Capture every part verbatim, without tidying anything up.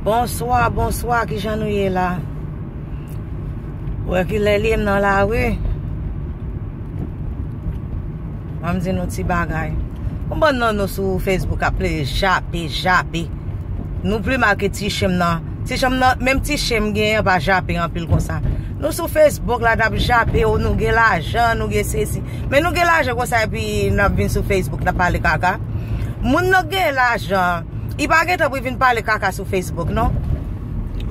Bonswa, bonswa, kijan nou ye la? Ou wè ki lè li ye, m nan lari. Ban m di nou ti bagay. Yon bann nan nou sou Facebook ap plede jape, jape. Nou pli mal ke ti chen m nan. Ti chen m nan, menm ti chen m genyen pa jape anpil konsa. Nou sou Facebook la, n ap jape, o, nou gen lajan, nou gen sesi. Men nou gen lajan konsa, epi n ap vin sou Facebook, n ap pale kaka. Moun nan gen lajan, li pa gen tan pou l vin pale kaka sou Facebook, non.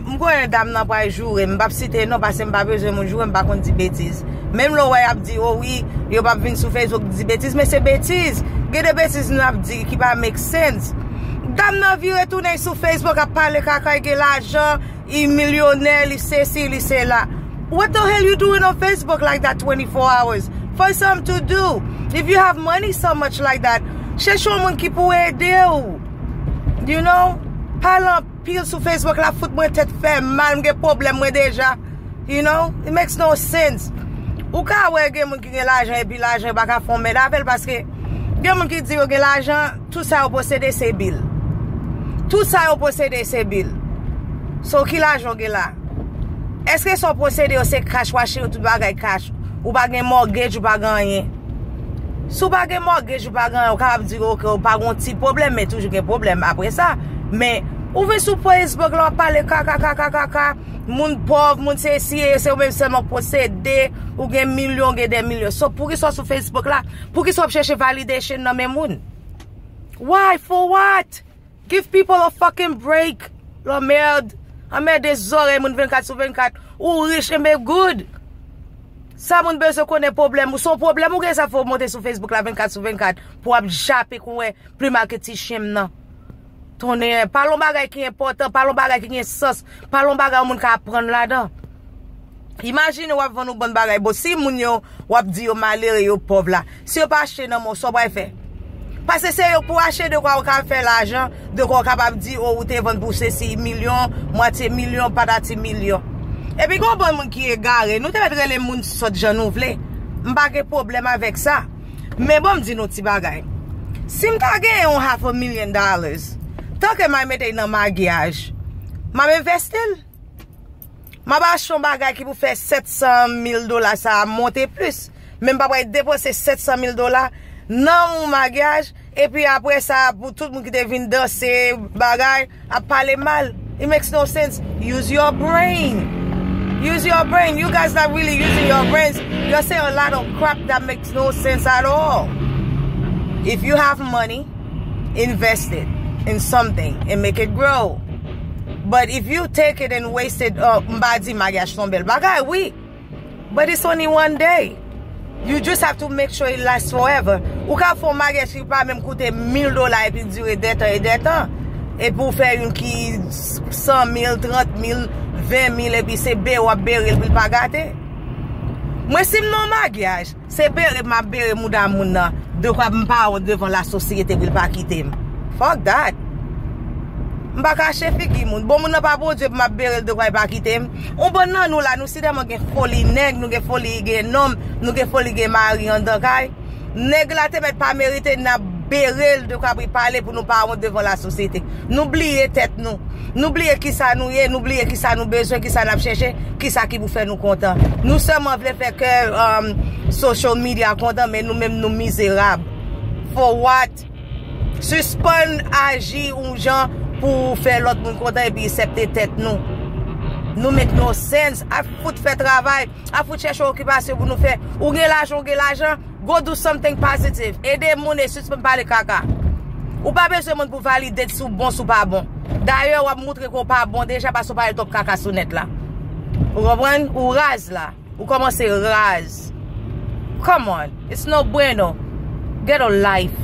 M konnen dam nan pral joure m, m p ap site non, paske m pa bezwen moun joure m, m pa konn di betiz. Menm lè w wè y ap di, o wi, yo p ap vin sou Facebook di betiz, men se betiz. Gen de betiz nou ap di ki pa make sense. Dam nan vire tounen sou Facebook ap pale kaka, li gen lajan, li milyonè, li sesi, li sela. What the hell you doing on Facebook like that twenty-four hours? Find something to do. If you have money so much like that, chèche yon moun ki pou ede w. You know? Pale anpil sou Facebook la, fout mwen tèt fè mal, m gen pwoblèm mwen deja. You know? It makes no sense. Ou ka wè gen moun ki gen lajan epi lajan yo pa ka fè yon mèd avè l, paske gen moun ki di yo gen lajan, tout sa yo posede se bil. Tout sa yo posede se bil. So, ki lajan w gen la? Èske sa w posede yo se cash, w achte yo tout bagay cash? Ou pa gen mortgage, ou pa gen anyen. Si w pa gen mortgage, ou pa gen anyen, ou kapab di, ok, ou pa gen yon ti pwoblèm, men toujou gen pwoblèm apre sa. Men, ou vin sou Facebook la, w ap pale kaka, kaka, kaka. Moun pòv, moun sesi, e se ou menm sèlman k posede, ou gen milyon, ou gen dè milyon. So, poukisa w sou Facebook la? Poukisa w ap chèche validation nan men moun? Why? For what? Give people a fucking break. Lanmèd. Anmède zòrèy moun vennkat sou vennkat. Ou rich, enben good. Sa moun bezwen konnen pwoblèm ou. Se yon pwoblèm ou gen, sa fè w monte sou Facebook la vennkat sou vennkat pou w ap jape kou wè pli mal ke ti chen m nan. Tonnè, pale yon bagay ki enpòtan, pale yon bagay ki gen sans, pale yon bagay yon moun ka aprann ladan. Imajine w ap vann yon bann bagay. Bon, si moun yo, w ap di yo malere, yo pòv la, si yo pa achte nan men w, sa w pral fè? Paske se yo pou achte, dekwa ou ka fè lajan, dekwa ou kapab di, o, ou te vann pou sesi milyon, mwatye milyon, patati milyon. Epi gen yon bann moun ki egare, nou te mèt rele moun sòt jan nou vle. M pa gen pwoblèm avèk sa. Men bon, m di nou ti bagay. Si m ta gen yon half a million dollars, tanke m al mete l nan maryaj, m ap envesti l. M ap achte yon bagay ki pou fè sèt san mil dola sa a monte plis. Men m pa pral depanse sèt san mil dola nan yon maryaj, epi apre sa, pou tout moun ki te vin danse, bagay, ap pale mal. It makes no sense. Use your brain. Use your brain. You guys not really using your brains. You're saying a lot of crap that makes no sense at all. If you have money, invest it in something and make it grow. But if you take it and waste it, uh, m pa di maryaj se yon bèl bagay, wi. But it's only one day. You just have to make sure it lasts forever. Ou ka fè yon maryaj ki pa menm koute mil dola epi dire dè tan e dè tan. Epi w fè youn ki san mil, trant mil, ven mil, epi se bere w ap bere l pou l pa gate. Mwen, si m nan yon maryaj, se bere m ap bere mouda moun nan, dekwa m pa wont devan lasosyete pou l pa kite m. Fuck that. M pa kache figi moun. Bon, moun nan pa Bondye pou m ap bere l dekwa l pa kite m. Yon bann nan nou la, nou si tèlman gen foli nèg, nou gen foli gen nonm, nou gen foli gen mari anndan kay. Nèg la te mèt pa merite n ap bere l dekwa pou l pale pou nou pa wont devan lasosyete. Nou bliye tèt nou. Nou bliye kisa nou ye, nou bliye kisa nou bezwen, kisa n ap chèche, kisa ki pou fè nou kontan. Nou sèlman vle fè kè, um, social media kontan, men nou menm nou mizerab. For what? Sispann aji yon jan pou fè lòt moun kontan epi eksepte tèt nou. Nou make no sense. Al fout fè travay, al fout chèche okipasyon pou nou fè. Ou gen lajan, ou gen lajan, go do something positive. Ede moun e sispann pale kaka. Ou pa bezwen moun pou valide si w bon, si w pa bon. Dayè, w ap moutre ke w pa bon deja paske w pale twòp kaka sou nèt la. Ou konprann? Ou raz la. Ou kòmanse raz. Come on. It's no bueno. Get a life.